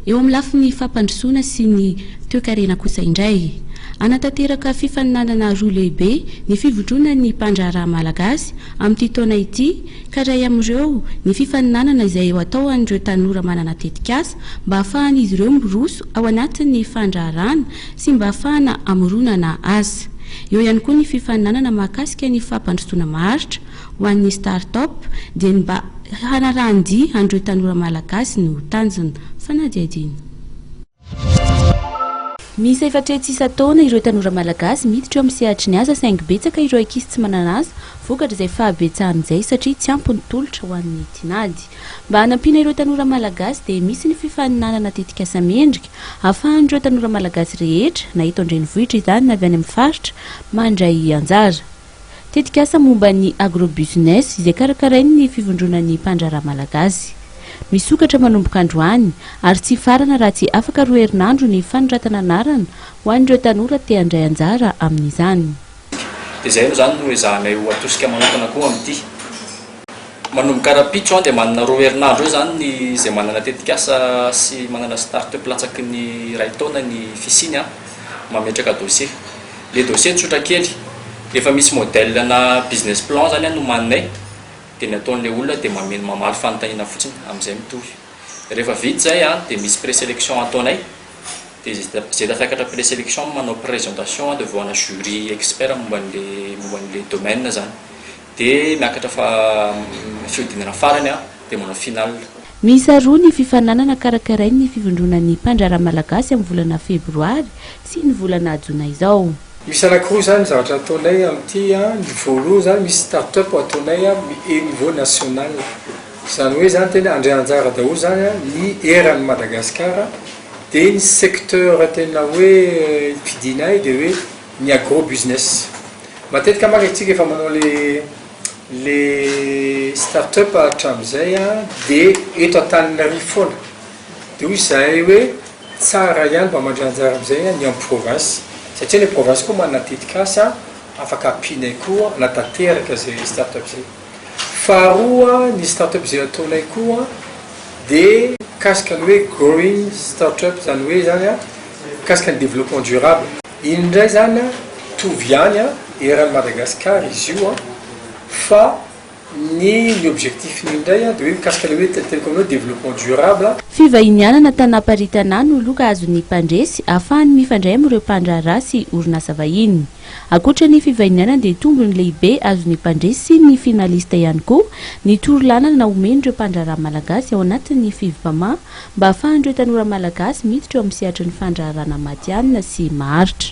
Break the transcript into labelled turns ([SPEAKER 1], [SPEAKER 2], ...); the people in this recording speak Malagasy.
[SPEAKER 1] Eo amin'ny lafiny fampandrosoana sy ny toekarena kosa indray, hanatanteraka fifaninanana roa lehibe ny Fivondronan'ny mpandraharaha malagasy amin'ity taona ity ka iray amin'ireo ny fifaninanana izay ho atao an'ireo tanora manana tetikasa mba hahafahan'izy ireo miroso ao anatin'ny fandraharahana sy mba hahafahana hamoronana asa. Eo ihany koa ny fifaninanana mahakasika ny fampandrosoana maharitra ho an'ny start-up dia ny mba hanarahan-dia an'ireo tanora malagasy no tanjona. Fanadihadiana. Miisa 400 isan-taona ireo tanora malagasy miditra eo amin'ny sehatry ny asa saingy betsaka ireo ankizy tsy manana asa vokatr'izay fahabetsahan'izay satria tsy ampy ny tolotra ho an'ny tinady. Mba hanampiana ireo tanora malagasy dia misy ny fifaninanana tetikasa mendrika ahafahan'ireo tanora malagasy rehetra na eto an-drenivohitra izany na avy any amin'ny faritra mandray anjara. Tetikasa momba ny agrobusiness izay karakarain'ny Fivondronan'ny mpandraharaha malagasy. Misokatra manomboka androany ary tsy hifarana raha tsy afaka roa herinandro ny fanoratana anarana ho an'ireo tanora te handray anjara amin'izany.
[SPEAKER 2] Dia izay aloha izany no ezahanay ho atosika manokana koa amin'ity. Manomboka rahampitso dia manana roa herinandro eo izany ny izay manana tetikasa sy manana start-up latsaky ny iray taona ny fisiany mametraka dossier. Le dossier tsotra kely, efa misy modèle na business plan zany an nomaninay dia ny ataon'le olona dia mameno mamaly fanontaniana fotsiny amin'izay mitovy. Rehefa vita izay an dia misy preselection ataonay dia izay tafiakatra preselection manao présentation devant ana jury expert momba an'le momba an'le domaine zany. Dia miakatra fa fihodinana farany an dia manao finale.
[SPEAKER 1] Miisa roa ny fifaninanana karakarain'ny Fivondronan'ny mpandraharaha malagasy amin'ny volana febroary sy ny volana jona izao.
[SPEAKER 3] Misy anakiroa izany ny zavatra ataonay amin'ity an, ny voalohany izany misy start up ataonay an au niveau national, izany hoe izany tena handray anjara daholo izany an ny eran'i Madagasikara, dia ny secteur tena hoe fidinay dia hoe ny agro business. Matetika manko isika efa manao le le start up hatramin'izay an dia eto Antananarivo foana, dia hoy izahay hoe tsara ihany mba mandray anjara amin'izay ny en province satria ny province koa manana tetikasa afaka ampianay koa hanatanteraka izay start up izay. Faharoa ny start up izay ataonay koa dia mikasika ny hoe growing start up izany hoe izany an mikasika ny développement durable. Iny indray izany an mitovy ihany an eran'i Madagasikara izy io an fa ny ny objectif-ny indray an dia hoe mikasika ilay hoe teniteniko aminao développement durable.
[SPEAKER 1] Fivahinianana tanaparitana no loka azon'ny mpandresy ahafahany mifandray amin'ireo mpandraharaha sy orinasa vahiny. Ankoatra ny fivahinianana dia tombony lehibe azon'ny mpandresy sy ny finaliste ihany koa ny torolalana omen'ireo mpandraharaha malagasy ao anatin'ny Fivmpama mba ahafahan'ireo tanora malagasy miditra eo amin'ny sehatry ny fandraharahana matihanina sy maharitra.